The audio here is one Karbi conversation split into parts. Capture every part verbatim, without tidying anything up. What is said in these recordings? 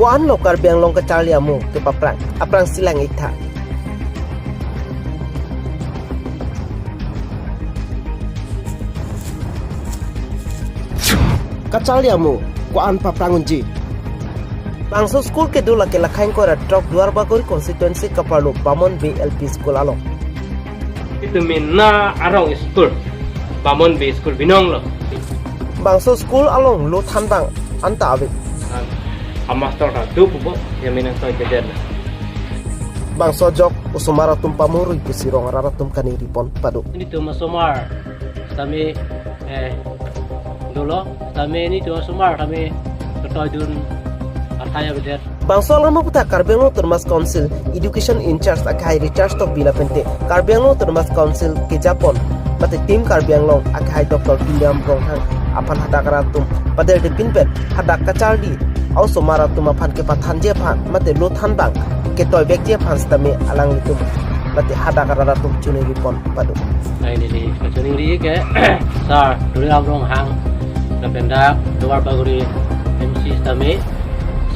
Ko-an lo Karbi Anglong kacharli amo kepaprang, aphrangsi lang-iktha. Kacharli amo ko-an paprang unji. Bangso school kedo lake la khain kora throk Duarbagori constituency kaparlo Bamon Bey L P School along. Itu mina arong school, Bamon Bey School binong lo. Bangso school along lo thanbang anta ave. Amastor ta do pubo, ya minang toy kejel. Bangso ajok osomar atum pamorui pusi rong arat atum kaningri pon pado. Nelitum asomar sitame, eh, dolo, sitame nelitum asomar sitame ketoidun athai avedet. Bangso alam aputhak Karbi Anglong Autonomous Council Education in-charge akehai Richard Tokbi lapen te Karbi Anglong Autonomous Council kejapon mate Team Karbi Anglong akehai Doctor Tuliram Ronghang aphan hadak arat atum paderdepin pen hadak kacharli a-osomar atum aphan kepathanji aphan mate lo thanbang ketoivekji aphan sitame alanglitum mate hadak arat atum chiningri pon pado. Nai neli kachiningri ke Sir Tuliram Ronghang lapen dak Duarbagori M C sitame,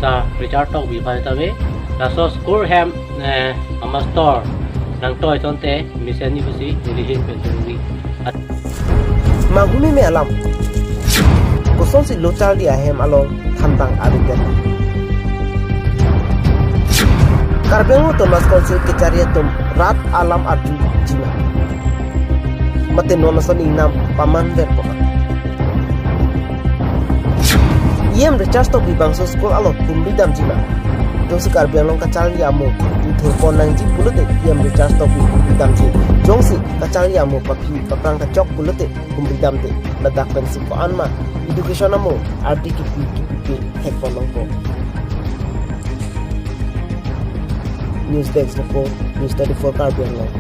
Sir Richard Tokbi aphan sitame, laso school hem, eh, amastor nangtoi tonte mesenji pusi neli ahin pen chiningri. Manghumeme alam. Kosonsi lo charli ahem along thanbang avedet. Karbi Anglong Autonomous Council kacharli atum rat alam arjujima. Mate non ason ingnam pamanverpo. E M Richard Tokbi bangso school along humri damjima. Jongsi Karbi Anglong kacharli amo ingthurpon nangji pulote E M Richard Tokbi humri damji. Jongsi kacharli amo paphi paprang kachok pulote humri damde. Ladak pensi ko-an ma education amo ardi kipi kipi thekpon longpo. News Desk Report, News twenty-four Karbi Anglong.